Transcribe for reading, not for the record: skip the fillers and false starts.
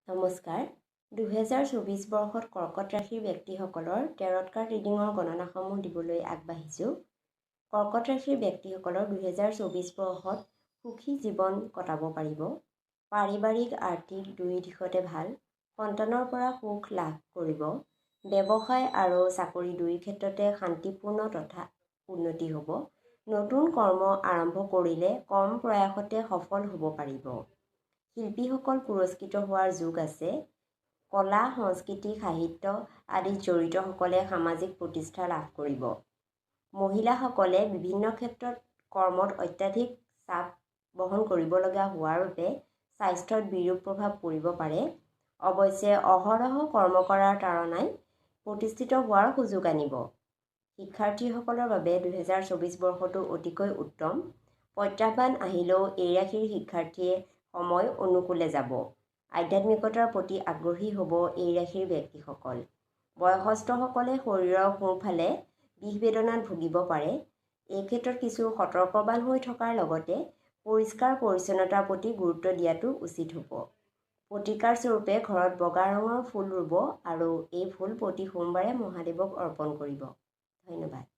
নমস্কাৰ। 2024 বৰ্ষত কৰ্কট ৰাশিৰ ব্যক্তিসকলৰ টেৰট কাৰ্ড ৰিডিঙৰ গণনাসমূহ দিবলৈ আগবাঢ়িছোঁ। কৰ্কট ৰাশিৰ ব্যক্তিসকলৰ 2024 বৰ্ষত সুখী জীৱন কটাব পাৰিব। পাৰিবাৰিক, আৰ্থিক দুয়ো দিশতে ভাল। সন্তানৰ পৰা সুখ লাভ কৰিব। ব্যৱসায় আৰু চাকৰি দুয়ো ক্ষেত্ৰতে শান্তিপূৰ্ণ তথা উন্নতি হ'ব। নতুন কৰ্ম আৰম্ভ কৰিলে কম প্ৰয়াসতে সফল হ'ব পাৰিব। শিল্পীসকল পুৰস্কৃত হোৱাৰ যোগ আছে। কলা, সংস্কৃতি, সাহিত্য আদিত জড়িতসকলে সামাজিক প্ৰতিষ্ঠা লাভ কৰিব। মহিলাসকলে বিভিন্ন ক্ষেত্ৰত কৰ্মত অত্যাধিক চাপ বহন কৰিব লগা হোৱাৰ বাবে স্বাস্থ্যত বিৰূপ প্ৰভাৱ পৰিব পাৰে। অৱশ্যে অহৰহ কৰ্ম কৰাৰ তাড়নাই প্ৰতিষ্ঠিত হোৱাৰ সুযোগ আনিব। শিক্ষাৰ্থীসকলৰ বাবে 2024 বৰ্ষটো অতিকৈ উত্তম। প্ৰত্যাহ্বান আহিলেও এই ৰাশিৰ শিক্ষাৰ্থীয়ে সময় অনুকূলে যাব। আধ্যাত্মিকতাৰ প্ৰতি আগ্ৰহী হ'ব এই ৰাশিৰ ব্যক্তিসকল। বয়সস্থসকলে শৰীৰৰ সোঁফালে বিষ বেদনাত ভুগিব পাৰে। এই ক্ষেত্ৰত কিছু সতৰ্কবান হৈ থকাৰ লগতে পৰিষ্কাৰ পৰিচ্ছন্নতাৰ প্ৰতি গুৰুত্ব দিয়াটো উচিত হ'ব। প্ৰতিকাৰ স্বৰূপে ঘৰত বগা ৰঙৰ ফুল ৰুব আৰু এই ফুল প্ৰতি সোমবাৰে মহাদেৱক অৰ্পণ কৰিব। ধন্যবাদ।